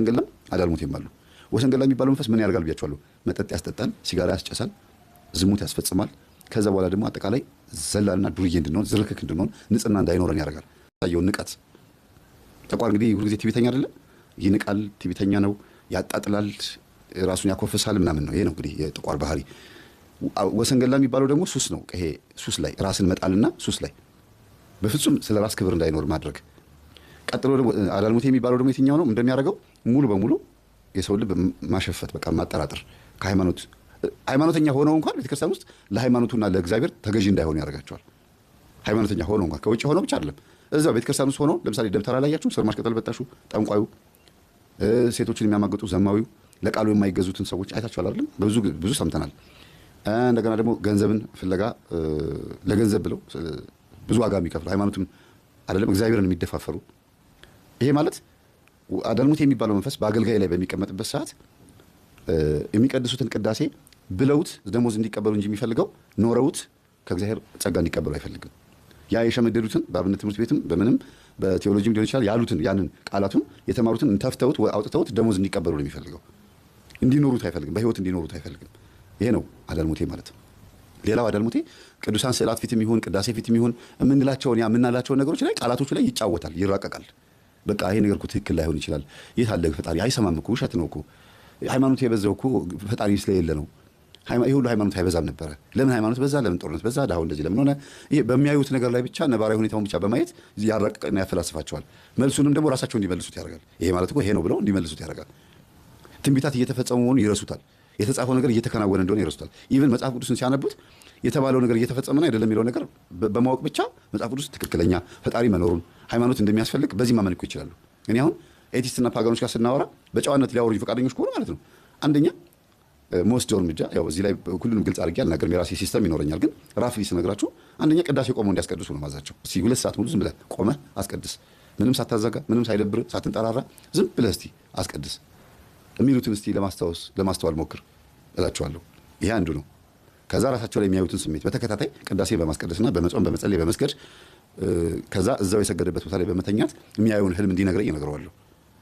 ወሰንገላም አዳልሞቴም አሉ። ወሰንገላ የሚባለው መንፈስ ምን ያደርጋል ብያቸዋለሁ። መጠጥ ያስጠጣል፣ ሲጋራ ያስጨሳል፣ ዝሙት ያስፈጽማል። ከዛ በኋላ ደግሞ አጠቃላይ ዘላንና ዱርዬ እንድንሆን፣ ዝርክክ እንድንሆን፣ ንጽህና እንዳይኖረን ያደርጋል። ታየው ንቀት። ጠቋር እንግዲህ ሁልጊዜ ትዕቢተኛ አይደለም፣ ይንቃል፣ ትዕቢተኛ ነው፣ ያጣጥላል፣ ራሱን ያኮፍሳል ምናምን ነው። ይሄ ነው እንግዲህ የጠቋር ባህሪ። ወሰንገላ የሚባለው ደግሞ ሱስ ነው። ይሄ ሱስ ላይ ራስን መጣልና ሱስ ላይ በፍጹም ስለ ራስ ክብር እንዳይኖር ማድረግ። ቀጥሎ ደግሞ አዳልሞቴ የሚባለው ደግሞ የትኛው ነው እንደሚያደርገው? ሙሉ በሙሉ የሰው ልብ ማሸፈት፣ በቃ ማጠራጠር፣ ከሃይማኖት ሃይማኖተኛ ሆነው እንኳን ቤተክርስቲያን ውስጥ ለሃይማኖቱና ለእግዚአብሔር ተገዢ እንዳይሆኑ ያደርጋቸዋል። ሃይማኖተኛ ሆነው እንኳን፣ ከውጭ ሆነው ብቻ አይደለም፣ እዛው ቤተክርስቲያን ውስጥ ሆነው፣ ለምሳሌ ደብተራ ላያችሁ ስር ቅጠል በጣሹ ጠንቋዩ፣ ሴቶችን የሚያማግጡ ዘማዊው፣ ለቃሉ የማይገዙትን ሰዎች አይታችኋል አይደለም? ብዙ ብዙ ሰምተናል። እንደገና ደግሞ ገንዘብን ፍለጋ ለገንዘብ ብለው ብዙ ዋጋ የሚከፍሉ፣ ሃይማኖትም አይደለም እግዚአብሔርን የሚደፋፈሩ። ይሄ ማለት አዳልሞቴ የሚባለው መንፈስ በአገልጋይ ላይ በሚቀመጥበት ሰዓት የሚቀድሱትን ቅዳሴ ብለውት ደሞዝ እንዲቀበሉ እንጂ የሚፈልገው ኖረውት ከእግዚአብሔር ጸጋ እንዲቀበሉ አይፈልግም። ያ የሸመደዱትን በአብነት ትምህርት ቤትም በምንም በቴዎሎጂም ሊሆን ይችላል ያሉትን ያንን ቃላቱን የተማሩትን ተፍተውት አውጥተውት ደሞዝ እንዲቀበሉ ነው የሚፈልገው። እንዲኖሩት አይፈልግም። በህይወት እንዲኖሩት አይፈልግም። ይሄ ነው አዳልሞቴ ማለት። ሌላው አዳልሞቴ ቅዱሳን ስዕላት ፊትም ይሁን ቅዳሴ ፊትም ይሁን የምንላቸውን ያ የምናላቸውን ነገሮች ላይ ቃላቶቹ ላይ ይጫወታል፣ ይራቀቃል። በቃ ይሄ ነገር እኮ ትክክል ላይሆን ይችላል። የት አለ ፈጣሪ? አይሰማም እኮ፣ ውሸት ነው እኮ፣ ሃይማኖት የበዛው እኮ ፈጣሪ ስለሌለ ነው። ይሄ ሁሉ ሃይማኖት አይበዛም ነበረ። ለምን ሃይማኖት በዛ? ለምን ጦርነት በዛ? ድሃው እንደዚህ ለምን ሆነ? ይሄ በሚያዩት ነገር ላይ ብቻ ነባራዊ ሁኔታውን ብቻ በማየት ያራቅቅና ያፈላስፋቸዋል። መልሱንም ደግሞ ራሳቸው እንዲመልሱት ያደርጋል። ይሄ ማለት እኮ ይሄ ነው ብለው እንዲመልሱት ያደርጋል። ትንቢታት እየተፈጸሙ መሆኑን ይረሱታል። የተጻፈው ነገር እየተከናወነ እንደሆነ ይረሱታል። Even መጽሐፍ ቅዱስን ሲያነቡት የተባለው ነገር እየተፈጸመ ነው አይደለም የሚለው ነገር በማወቅ ብቻ መጽሐፍ ቅዱስ ትክክለኛ ፈጣሪ መኖሩን፣ ሃይማኖት እንደሚያስፈልግ በዚህ ማመን እኮ ይችላሉ። እኔ አሁን atheist ና pagan ኦች ጋር ስናወራ በጨዋነት ሊያወሩኝ ፈቃደኞች ከሆኑ ማለት ነው፣ አንደኛ መወስደው እርምጃ፣ ያው እዚህ ላይ ሁሉንም ግልጽ አድርጌ አልናገርም፣ የራሴ system ይኖረኛል። ግን roughly ስነግራችሁ አንደኛ ቅዳሴ ቆመው እንዲያስቀድሱ ነው ማዛቸው። እስቲ 2 ሰዓት ሙሉ ዝም ብለህ ቆመህ አስቀድስ፣ ምንም ሳታዘጋ፣ ምንም ሳይደብር፣ ሳትንጠራራ ዝም ብለህ እስቲ አስቀድስ፣ የሚሉትን እስቲ ለማስታወስ ለማስተዋል ሞክር እላቸዋለሁ። ይሄ አንዱ ነው። ከዛ ራሳቸው ላይ የሚያዩትን ስሜት በተከታታይ ቅዳሴ በማስቀደስና በመጾም፣ በመጸለይ፣ በመስገድ፣ ከዛ እዛው የሰገደበት ቦታ ላይ በመተኛት የሚያየውን ህልም እንዲነግረኝ እነግረዋለሁ።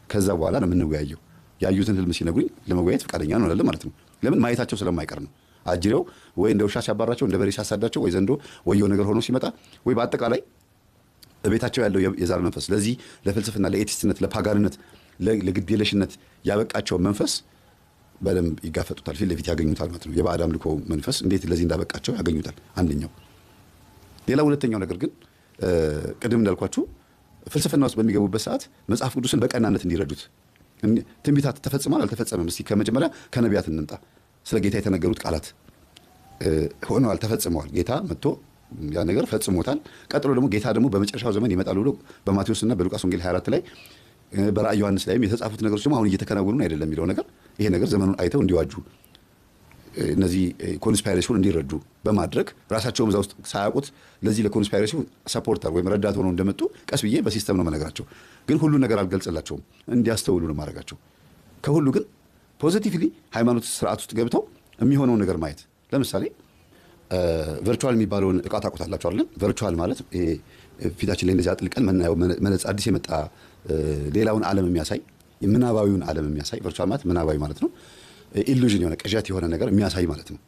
ከዛ በኋላ ነው የምንወያየው። ያዩትን ህልም ሲነግሩኝ ለመወያየት ፈቃደኛ እንሆናለን ማለት ነው። ለምን? ማየታቸው ስለማይቀር ነው። አጅሬው ወይ እንደ ውሻ ሲያባራቸው፣ እንደ በሬ ሲያሳዳቸው፣ ወይ ዘንዶ ወይ የሆነ ነገር ሆኖ ሲመጣ፣ ወይ በአጠቃላይ ቤታቸው ያለው የዛር መንፈስ ለዚህ ለፍልስፍና፣ ለ atheist ነት፣ ለ pagan ነት፣ ለግዴለሽነት ያበቃቸው መንፈስ በደንብ ይጋፈጡታል፣ ፊት ለፊት ያገኙታል ማለት ነው። የባዕድ አምልኮ መንፈስ እንዴት ለዚህ እንዳበቃቸው ያገኙታል። አንደኛው። ሌላ ሁለተኛው ነገር ግን ቅድም እንዳልኳችሁ ፍልስፍና ውስጥ በሚገቡበት ሰዓት መጽሐፍ ቅዱስን በቀናነት እንዲረዱት፣ ትንቢታት ተፈጽሟል አልተፈጸመም፣ እስቲ ከመጀመሪያ ከነቢያት እንምጣ። ስለ ጌታ የተነገሩት ቃላት ሆነዋል፣ ተፈጽመዋል። ጌታ መጥቶ ያ ነገር ፈጽሞታል። ቀጥሎ ደግሞ ጌታ ደግሞ በመጨረሻው ዘመን ይመጣል ብሎ በማቴዎስና በሉቃስ ወንጌል 24 ላይ፣ በራእይ ዮሐንስ ላይም የተጻፉት ነገሮች ደግሞ አሁን እየተከናወኑ አይደለም የሚለው ነገር፣ ይሄ ነገር ዘመኑን አይተው እንዲዋጁ፣ እነዚህ conspiracy ውን እንዲረዱ በማድረግ፣ ራሳቸውም እዛ ውስጥ ሳያውቁት ለዚህ ለ conspiracy ው supporter ወይም ረዳት ሆነው እንደመጡ ቀስ ብዬ በ system ነው መነግራቸው። ግን ሁሉ ነገር አልገልጽላቸውም፣ እንዲያስተውሉ ነው ማድረጋቸው። ከሁሉ ግን positively ሃይማኖት ስርዓት ውስጥ ገብተው የሚሆነውን ነገር ማየት፣ ለምሳሌ virtual የሚባለውን እቃ ታውቁታላችሁ አይደለም? Virtual ማለት ይሄ ፊታችን ላይ እንደዚህ አጥልቀን መናየው መነጽ፣ አዲስ የመጣ ሌላውን ዓለም የሚያሳይ፣ ምናባዊውን ዓለም የሚያሳይ፣ virtual ማለት ምናባዊ ማለት ነው። Illusion የሆነ፣ ቅዠት የሆነ ነገር የሚያሳይ ማለት ነው።